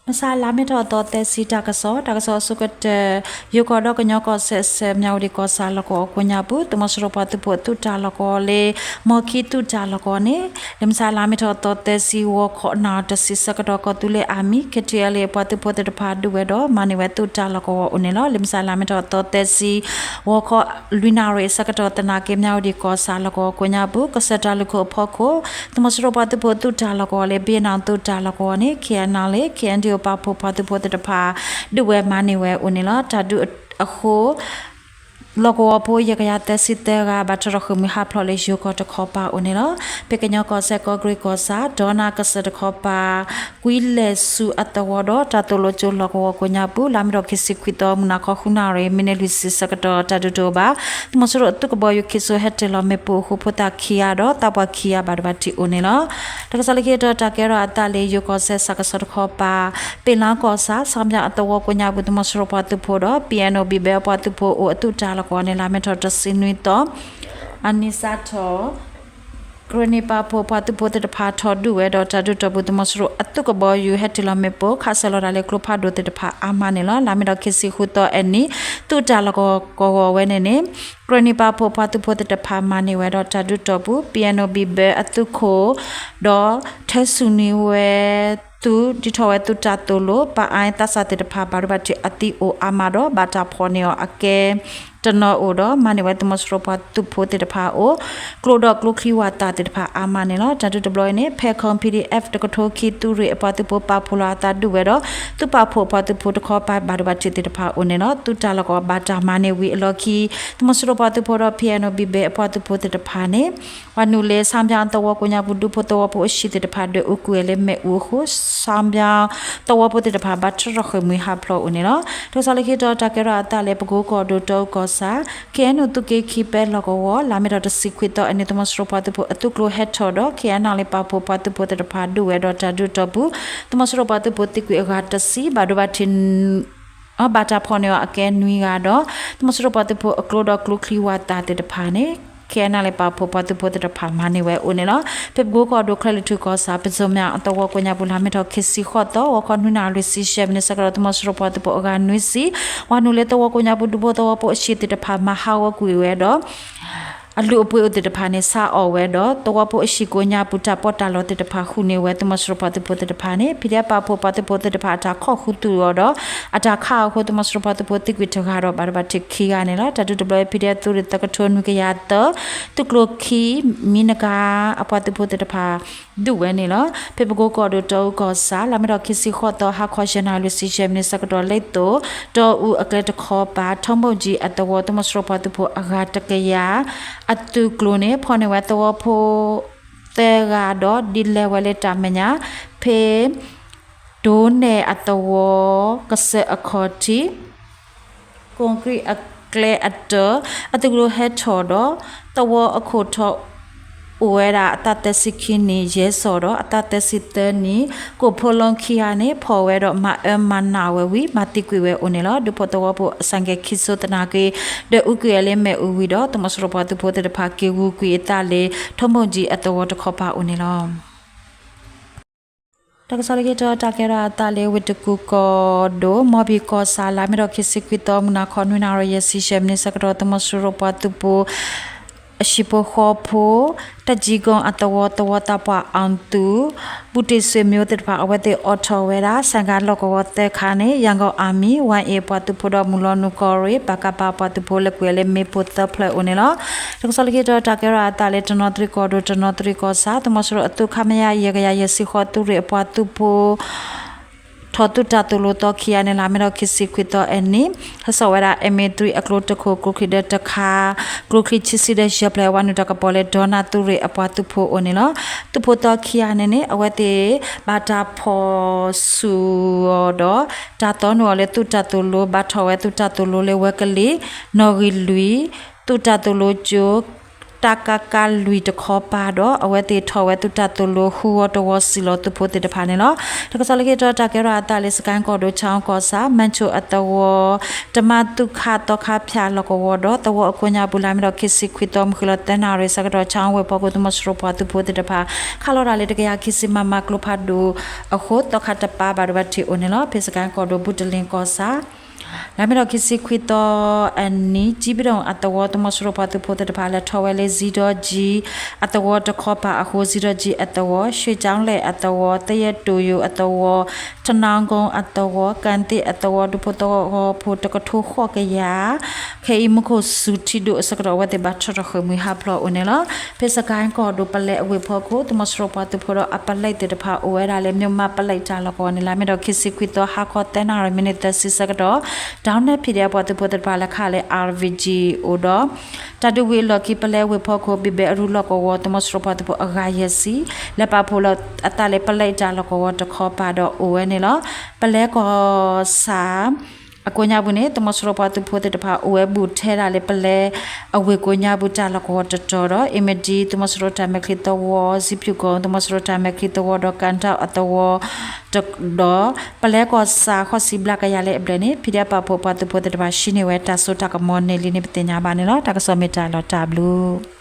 မုၢ်ဆါလါမ့ၤထီၣ်အသီသၢဆံ တၢ်ကစီၣ်, တၢ်ကစီၣ်အဆိကတၢၢ်, ယိၤကီၢ်ဒီးကညီကီၢ်စဲၣ် ဆဲးမၠးဝတံၣ်ကီၢ်ဆၣ်လီၢ်ကဝီၤကိးညါပူၤ သုးမီၤစိရိၤပှၤသုးဖိအသုးတၢ်လီၢ်ကဝီၤလၢ မီၢ်ခံသုးတၢ်လီၢ်ကဝီၤန့ၣ် လၢမုၢ်ဆါလါမ့ၤထီၣ်အသီသၢဆံ ဂီၤခီနၣ်ရံၣ်တဆံဆၢကတီၢ် ကီၢ်သူလ့ၤ Army, KTLA အပှၤသုးဖိသ့ၣ်တဖၣ်ဒုးဝဲဒီးမၤန့ၢ်ဝဲသုးတၢ်လီၢ်ကဝီၤအိၣ်န့ၣ်လီၤ. လၢမုၢ်ဆါလါမ့ၤထီၣ်အသီသၢဆံ ဂီၤခီလွံၢ်နၣ်ရံၣ်အဆၢကတီၢ် သနာ်က့ မၠးဝတံၣ်ကီၢ်ဆၣ်လီၢ်ကဝီၤကိးညါပူၤ ကစၢၢ်တၢ်လုၢ်ခိၣ်အဖီခိၣ် သုးမီၤစိရိၤပှၤသုးဖိအသုးတၢ်လီၢ်ကဝီၤလၢ ဘံယဲၣ်နၣ်သုးတၢ်လီၢ်ကဝီၤန့ၣ် KNLA, KNDO ပာ်ဖှိၣ်ပှၤသုးဖိသ့ၣ်တဖၣ် ဒုးဝဲမၤန့ၢ်ဝဲအိၣ်န့ၣ်လီၤ. တၢ်ဒုးအဃိ လီၢ်ကဝီၤဖိယဲၢ်ကယၤသၢဆံသၢဂၤ ဘၣ်ထီၣ်ထီၣ်ဃ့ၢ်မှံဟးဖျိးလၢယိၤကီၢ်တခီပၤအိၣ်န့ၣ်လီၤ. ဖဲကညီကီၢ်စဲၣ် ကီၢ်ကရ့ၣ်ကီၢ်ဆၣ် ဒီနၣ်ကစၢၢ်တခီပၤ ကွံလဲၢ်ဆူအသဝီဒီး တၢ်သိၣ်လိကၠိလီၢ်ကဝီၤကိးညါပူၤ လါမ့ၤထီၣ်ခံဆံခွံသီ မုၢ်နၤခီဃုနၣ်ရံၣ် မံးနံးလွံၢ်ဆံဆၢကတီၢ် တၢ်ဒုးတအိၣ်ဘၣ်. သုးမီၤစိရိၤအသုးကဘီယူၤခံစိၤဟဲတ့ၢ်လီၤမ့ၣ်ပိၢ်အဃိ ဖိသၣ်ခံဂၤဒီးသးပှၢ်ခံဂၤဘၣ်ဒိဘၣ်ထံးအိၣ်န့ၣ်လီၤ. တၢ်ကစီၣ်လၢခံတီၤ တၢ်ကဲထီၣ်အသးလၢယိၤကီၢ်စဲၣ် စးကစီၣ်တခီပၤ ပ့ၤလါကီၢ်ဆၣ် ဆၣ်မၠးအသဝီကိးညါပူၤ သုးမီၤစိရိၤပှၤသုးဖိဒီး ပံၣ်အဲၣ်အိၣ်ဘံၣ်ဘဲအပှၤသုးဖိအိၣ်အသုးတၢ်လီၢ်ကဝီၤန့ၣ် လါမ့ၤထီၣ်တဆံနွံသီ အနံၤစးထီၣ် ကရ့ၣ်နံၣ်ပာ်ဖှိၣ်ပှၤသုးဖိသ့ၣ်တဖၣ်ထီၣ်ဒုးဝဲဒီးတၢ်ဒုးတီၢ်ပူၤ သုးမီၤစိရိၤအသုးကဘီယူၤဟဲတ့ၢ်လီၤမ့ၣ်ပိၢ် ခးစၢၤလီၤတၢ်လၢကျိဖးဒိၣ်သ့ၣ်တဖၣ်အါမးန့ၣ်လီၤ. လါမ့ၤထီၣ်ခံဆံဃုသီအနံၤ သုးတၢ်လီၢ်ကဝီၤဝဲန့ၣ်န့ၣ် ကရ့ၣ်နံၣ်ပာ်ဖှိၣ်ပှၤသုးဖိသ့ၣ်တဖၣ်မၤန့ၢ်ဝဲဒီးတၢ်ဒုးတီၢ်ပူၤ ပံၣ်အဲၣ်အိၣ်ဘံၣ်ဘဲအသုးခိၣ် ဒီးထၢဆူၣ်နံၤဝဲ သုး ဒုးထီၣ်ဝဲသုးတၢ်သိၣ်လိ ပၣ်အါသးစၢ်သ့ၣ်တဖၣ် ဘၣ်ဒိဘၣ်ထံးအသံအိၣ်အါမးဒီး ဘၣ်တၢ်ဖီၣ်န့ၢ်အီၤအကဲတနီၤအိၣ်ဒီး မၤန့ၢ်ဝဲသုးမီၤစိရိၤပှၤသုးဖိသ့ၣ်တဖၣ်အအိၣ် ကျိဒီးကျိချံဝၣ်သၣ်သ့ၣ်တဖၣ်အါမးန့ၣ်လီၤ. တၢ်ဒုးတဘျီအံၤန့ၣ် ဖဲခီ ပီၣ်အ့ၣ် တကထိခံ သုးရ့ၣ်အပှၤသုးဖိပာ်ဖှိၣ်လီၤအသးဒုးဝဲဒီး သုးပာ်ဖှိၣ်ပှၤသုးဖိတခီပၤဘၣ်ဒိဘၣ်ထံးသ့ၣ်တဖၣ်အိၣ်န့ၣ်လီၤ. သုးတၢ်လီၢ်ကဝီၤဘၣ်တၢ်မၤန့ၢ်ဝံၤအလီၢ်ခံ သုးမီၤစိရိၤပှၤသုးဖိဒီး ပံၣ်အဲၣ်အိၣ်ဘံၣ်ဘဲအပှၤသုးဖိသ့ၣ်တဖၣ်န့ၣ် ပှၤနုာ်လၢဆၣ်မၠးသဝီကိးညါပူၤ ဒူဖိသဝီဖိအဟံၣ်သ့ၣ်တဖၣ် ဒွဲၣ်အူကွံာ်ဝဲလၢမ့ၣ်အူအဃိ ဆၣ်မၠးသဝီဖိသ့ၣ်တဖၣ် ဘၣ်ထီၣ်ထီၣ်ဃ့ၢ်မှံဟးဖျိးအိၣ်န့ၣ်လီၤ. တၢ်ကစီၣ်လၢခံတီၤ တၢ်ကဲထီၣ်အသးလၢပကိကီၢ်ဒိၣ်တီအူကီၢ်ဆၣ် KNU သုးက့ခံ ပဲလီၢ်ကဝီၤ လါမ့ၤထီၣ်တဆံခွံသီအနံၤ သုးမီၤစိရိၤပှၤသုးဖိအသုးကျိၤဟဲထီၣ်ဒီး KNLA ပာ်ဖှိၣ်ပှၤသုးဖိသ့ၣ်တဖၣ်ဒုးဝဲဒီးတၢ်ဒုးတီၢ်ပူၤ သုးမီၤစိရိၤပှၤသုးဖိသံကွံာ်အဂၤတဆံ ဘၣ်ဒိဘၣ်ထံး ဘၣ်တၢ်ဖီၣ်န့ၢ်အီၤအကဲနွံဂၤဒီး သုးမီၤစိရိၤပှၤသုးဖိအကျိဒီးကျိချံဝၣ်သၣ်သ့ၣ်တဖၣ်န့ၣ် KNLA ပာ်ဖှိၣ်ပှၤသုးဖိသ့ၣ်တဖၣ်မၤန့ၢ်ဝဲအိၣ်န့ၣ်လီၤ. ဖဲပကိကီၢ်ဒိၣ် ချဲၣ်လွံၢ်ထူၣ်ကီၢ်ဆၣ် ပစိၤမၠးအသဝီကိးညါပူၤ လါမ့ၤထီၣ်ခံဆံဃိးသီ ဂီၤခီနွံနၣ်ရံၣ်လွံၢ်ဆံယဲၢ်မံးနံးဆၢကတီၢ် သုးမီၤစိရိၤပှၤသုးဖိအဂၤနွံဆံ ပှၤနုာ်လၢသဝီကိးညါပူၤ ဒူဖိသဝီဖိအဟံၣ်သ့ၣ်တဖၣ် မၤဟးဂီၤကွံာ်ဝဲဒီး အလုၢ်အပှ့ၤအိၣ်သ့ၣ်တဖၣ်န့ၣ် ဆါအီၣ်ဝဲဒီး သဝီဖိအဟံၣ်ကိးညါပူၤ တၢ်ပီးတၢ်လီသ့ၣ်တဖၣ် ဃုာ်န့ၢ်ဝဲသုးမီၤစိရိၤပှၤသုးဖိသ့ၣ်တဖၣ်န့ၣ် PDF ပာ်ဖှိၣ်ပှၤသုးဖိသ့ၣ်တဖၣ်အတၢ်ခိးဃုာ်သုးအီၤဒီး အတၢ်ခးအီၤအဃိ သုးမီၤစိရိၤပှၤသုးဖိသံကွံာ်တဂၤဒီး ဘၣ်ဒိဘၣ်ထံးခံဂၤန့ၣ်လီၤ. တၢ်ဒုးတဘျီအံၤ PDF သုးရ့ၣ်သၢကထိနွံကယၤသၢ သုးကျိၤခံ မံနကၤ အပှၤသုးဖိသ့ၣ်တဖၣ် ဒုးဝဲန့ၣ်လီၤ. ဖဲပကိကီၢ်ဒိၣ်တီအူကီၢ်ဆၣ် လါမ့ၤထီၣ်ခံဆံဃိးသီ ဟါခီယဲၢ်နၣ်ရံၣ်လွံၢ်ဆံယဲၢ်မံးနံးဆၢကတီၢ် လ့သိး တီအူအကျဲတခီပၤ ထီမိၣ်ကၠံအသဝီ သုးမီၤစိရိၤပှၤသုးဖိအဂၤတကယၤ အသုးကျိၤန့ၣ် ဖီၣ်န့ၢ်ဝဲသဝီဖိ သၢဂၤဒီး ဒ်လဲၣ်ဝဲလၢတၢ်မဲာ်ညါ ဖဲ ဒိနဲၣ်အသဝီ ကစၢၢ်အခီၣ်ထံး ကွန်ကရံၣ်အကျဲအတၢၢ် အသုးကျိၤဟဲထီၣ်ဒီး သဝီအခိၣ်ထီၣ် အိၣ်ဝဲဒၣ်အသးသၢဆံခံနံၣ် ယဲၢ်စီၤဒီး အသးသၢဆံသၢနံၣ် ကိၣ်ဖိလီခံဂၤန့ၣ် ဖီၣ်ဝဲဒီးမၤအၢမၤနးဝဲဝံၤ မၤသံကွံာ်ဝဲအိၣ်န့ၣ်လီၤ. ဒူဖိသဝီဖိအစၣ်ကဲခံစိသနာ်က့ ဒွဲၣ်အူကွံာ်ဝဲလၢမ့ၣ်အူဝံၤဒီး သုးမီၤစိရိၤပှၤသုးဖိသ့ၣ်တဖၣ် က့ၤဂုာ်ကွံာ်အသးလၢ ထီမိၣ်ကၠံအသဝီတခီပၤအိၣ်န့ၣ်လီၤ. တၢ်ကစီၣ်လၢခံတီၤ တၢ်ကဲထီၣ်အသးလၢဝ့ၢ်တကူၣ်ကီၢ်ဒိၣ် မီၢ်ဘံၣ်ကီၢ်ဆၣ် လါမ့ၤထီၣ်ခံဆံခွံသီ မုၢ်နၤခီ နွံနၣ်ရံၣ်ယဲၢ်ဆံယဲၢ်မံးနံးဆၢကတီၢ် သုးမီၤစိရိၤပှၤသုးဖိ အဟံၣ်ဖိဃီဖိ တၢ်ကံကီအသဝီ သဝီသးပှၢ်အီသူၣ် ဘူးတ့ၢ်ဆွေမျိုးသ့ၣ်တဖၣ် အဝဲသ့ၣ်အိးထီၣ်ဝဲဒၣ် ဆိုင်ကယ်လီၢ်ကဝီၤသၢခါန့ၣ် ရန်ကုန် Army, ဝါအ့ၣ်ပှၤသုးဖိဒီး မုၢ်လီၤနုာ်ကီၢ်ရ့ၣ် ပကဖ ပှၤသုးဖိ လဲၤကွံာ်ဝဲလၢမ့ၣ်ပိၢ်သၢဖျၢၣ်အိၣ်န့ၣ်လီၤ. တၢ်ကစီၣ်လၢခံတီၤ တၢ်ကဲထီၣ်အသးလၢ တနီသရံၣ်ကီၢ်ဒိၣ် တနီသရံၣ်ကီၢ်ဆၣ် သုးမီၤစိရိၤအသုး ခမရ ယဲၢ်ကယၤယဲၢ်ဆံဃိး သုးရ့ၣ်အပှၤသုးဖိ ထီၣ်သုးတၢ်သိၣ်လိသီခံဂၤန့ၣ် လါမ့ၤထီၣ်ခံဆံခွံသီအနံၤ ဟဲစိာ်ဝဲဒၣ် MA three အကျိတခိၣ် ကျိချံဒၢတခါ ကျိချံခံဆံဒီးယဲၢ်ဖျၢၣ် ဝဲနုာ်တၢ်ကပီၤလၢ ဒီနၣ်သုးရ့ၣ်အပှၤသုးဖိအိၣ်န့ၣ်လီၤ. သုးဖိသီခံဂၤန့ၣ်န့ၣ် အဝဲသ့ၣ် ဘၣ်တၢ်ဖီၣ်ဆူၣ်အီၤဒီး တၢ်သီနုာ်အီၤလၢသုးတၢ်သိၣ်လိ ဘၣ်ထီၣ်ဝဲသုးတၢ်သိၣ်လိလၢဝဲကလံၤ နီၣ်ဂံၢ်လွံၢ် သုးတၢ်သိၣ်လိကၠိ တၢ်ကကးလွံၢ်တခီပၤဒီး အဝဲသ့ၣ်ထီၣ်ဝဲသုးတၢ်သိၣ်လိဃုဝီတဝီစံၣ်လီၤသုးဖိသ့ၣ်တဖၣ်န့ၣ်လီၤ. တၢ်ကစီၣ်လၢခံတခီ တၢ်ကဲထီၣ်အသးလၢ စကဲၣ်ကီၢ်ဒိၣ် ခၠၣ်အူကီၢ်ဆၣ် မၢၣ်ဆိၣ်အသဝီ တမါသုးခးသီခါဖၠၣ်လီၢ်ကဝီၤဒီး သဝီအကိးညါပူၤ လါမ့ၤထီၣ်ခံဆံခွံသီ မုၢ်ဃ့ၢ်လီၤသၢနၣ်ရံၣ်ဆၢကတီၢ် ခၠၣ်အူဝ့ၢ်ဖီခိၣ် သုးမီၤစိရိၤပှၤသုးဖိသ့ၣ်တဖၣ် ခးလီၤတၢ်လၢ တကယၤခံဆံ မမ ကျိဖးဒိၣ်အဃိ သီခါတပၤဘၣ်ဒိဘၣ်ထံးအိၣ်န့ၣ်လီၤ. ဖဲစကဲၣ်ကီၢ်ဒိၣ် ဘုတလ့ၣ်ကီၢ်ဆၣ် လါမ့ၤထီၣ်ခံဆံခွံသီအနံၤ ကၠံဘဒိၣ်အသဝီ သုးမီၤစိရိၤပှၤသုးဖိသ့ၣ်တဖၣ် လဲၤထီၣ်ဝဲလၢ ဇံဒီကၠံအသဝီတခီပၤအဃိ ဇံဒီကၠံအသဝီ ရှ့ကၠီလဲၣ်အသဝီ သယဲၣ်တိၣ်ယိၤအသဝီ ထနါကိအသဝီ ကၣ်သ့ၣ်အသဝီ ဒူဖိသဝီဖိ တကထိဃိးကယၤ ခဲအံၤမူခိၣ်စူၤထံဒိၣ်အဆၢကတီၢ် အဝဲသ့ၣ်ဘၣ်ထီၣ်ထီၣ်ဃ့ၢ်မှံဟးဖျိးအိၣ်န့ၣ်လီၤ. ဖဲစကဲၣ်ကီၢ်ဒိၣ် ပလဲအဝ့ၢ်ဖီခိၣ် သုးမီၤစိရိၤပှၤသုးဖိဒီး အပလဲသ့ၣ်တဖၣ် အိၣ်ဝဲဒၣ်လၢ မၠိၣ်မးပလဲတၢ်လီၢ်ကဝီၤန့ၣ် လါမ့ၤထီၣ်ခံဆံခွံသီ ဟါခီသၢနၣ်ရံၣ် မံးနံးသၢဆံဆၢကတီၢ် ဒၣ်နဲ ဖံးဒဲး ပှၤသုးဖိသ့ၣ်တဖၣ် လဲၤခးလၢ အၣ်ရ်ဘံၣ်ကၠံၣ် အိၣ်ဒီး တၢ်ဒုးဝံၤအလီၢ်ခံ ပလဲအဝ့ၢ်ဖီခိၣ် ဘံၣ်ဘဲအရူလီၢ်ကဝီၤ သုးမီၤစိရိၤပှၤသုးဖိအဂၤယဲၢ်ဆံ လဲၤပာ်ဖှိၣ်လီၤအသးလၢ ပလဲတၢ်လီၢ်ကဝီၤတခီပၤဒီးအိၣ်ဝဲန့ၣ်လီၤ. ပလဲကီၢ်ဆၣ် အကိးညါပူၤန့ၣ် သုးမီၤစိရိၤပှၤသုးဖိသ့ၣ်တဖၣ် အိၣ်ဝဲဘူးထဲဒၣ်လၢ ပလဲအဝ့ၢ်ကိးညါပူၤ တၢ်လီၢ်ကဝီၤတတီၤဒီး အ့မဒံ သုးမီၤစိရိၤတၢ်မဲာ်ချံသဝီ စံဖၠူၣ်ကိၣ် သုးမီၤစိရိၤတၢ်မဲာ်ချံသဝီဒီး ကၣ်တၢ်အသဝီ ဒီး ပလဲကီၢ်ဆၣ် ဃိးဆံဘျဲၣ်ကယၤလၢအဘျဲၣ်န့ၣ် ဖံးဒဲးပာ်ဖှိၣ်ပှၤသုးဖိသ့ၣ်တဖၣ် ဟံးန့ၢ်ဝဲတၢ်စိတၢ်ကမီၤန့ၢ်လံန့ၣ် ပသ့ၣ်ညါဘၣ်န့ၣ်လီၤ. တၢ်ကစီၣ်မ့ၢ်တၢ်လီၤတၢ်ဘျုး